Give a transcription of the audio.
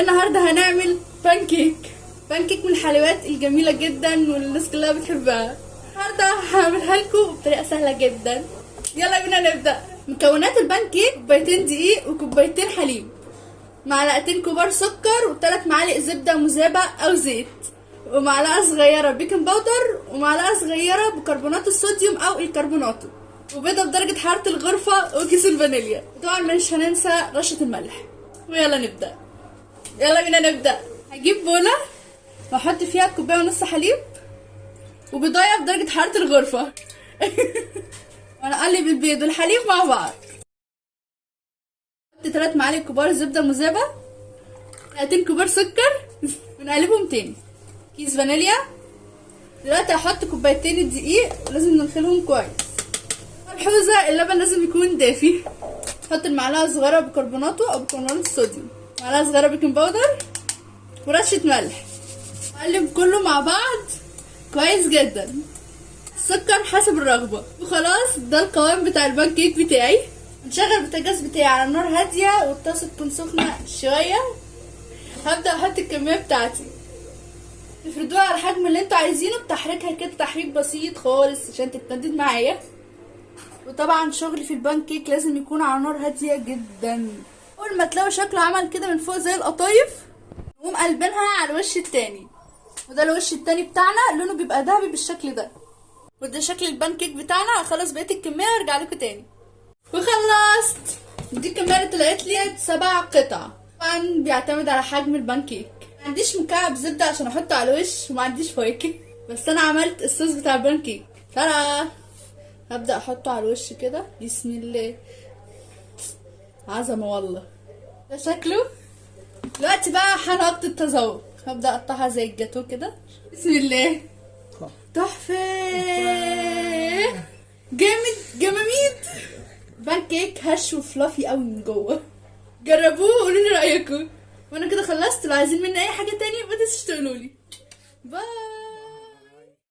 النهارده هنعمل pancake. pancake من الحلويات الجميلة جدا والناس كلها بتحبها. النهارده هعملها لكم بطريقة سهلة جدا. يلا بينا نبدا. مكونات البانكيك: كوبايتين دقيق وكوبايتين حليب، معلقتين كبار سكر، وثلاث معالق زبدة مذابه او زيت، ومعلقة صغيرة baking powder، ومعلقة صغيرة بيكربونات الصوديوم او الكربوناتو، وبيضه بدرجة حرارة الغرفة، وكيس الفانيليا. طبعا مش هننسى رشه الملح. ويلا نبدا. يلا بينا نبدا. هجيب بوله واحط فيها كوباية ونص حليب وبيضايه بدرجة حرارة الغرفة. وهنقلب البيض والحليب مع بعض. احط 3 معالق كبار زبدة مذابه، معلقتين كبار سكر، ونقلبهم تاني. كيس فانيليا. دلوقتي هحط كوبايتين الدقيق، لازم ننخلهم كويس. ملحوظة، اللبن لازم يكون دافي. احط المعلقة صغيرة بيكربوناتو او بيكربونات الصوديوم، معلقه صغيرة baking powder، ورشه ملح. اقلب كله مع بعض كويس جدا. السكر حسب الرغبة. وخلاص ده القوام بتاع البان كيك بتاعي. نشغل البوتاجاز بتاعي على نار هادية والطاسه تكون سخنة شوية. هبدا احط الكمية بتاعتي. تفردوها على الحجم اللي انتوا عايزينه بتحريكها كده تحريك بسيط خالص عشان تتمدد معايا. وطبعا شغلي في البان كيك لازم يكون على نار هادية جدا. اول ما تلاقوا شكله عمل كده من فوق زي القطايف، نقوم قلبينها على الوش التاني. وده الوش التاني بتاعنا، لونه بيبقى ذهبي بالشكل ده. وده شكل البان كيك بتاعنا. هخلص بقية الكمية وارجع لكم تاني. وخلصت. دي الكمية اللي طلعت لي 7 قطع. طبعا بيعتمد على حجم البان كيك. ما عنديش مكعب زبدة عشان احطه على الوش، وما عنديش فواكه، بس انا عملت الصوص بتاع البان كيك. ترى هبدا احطه على الوش كده. بسم الله، عظمه والله. ده شكله. دلوقتي بقى حان وقت التذوق. هبدا اقطعها زي الجاتو كده. بسم الله. تحفة، جامد جماميد. بان كيك هش و fluffy قوي من جوه. جربوه وقولوا لي رايكم. وانا كده خلصت. لو عايزين مني اي حاجة تانية ما تنسوش تقولوا لي. bye.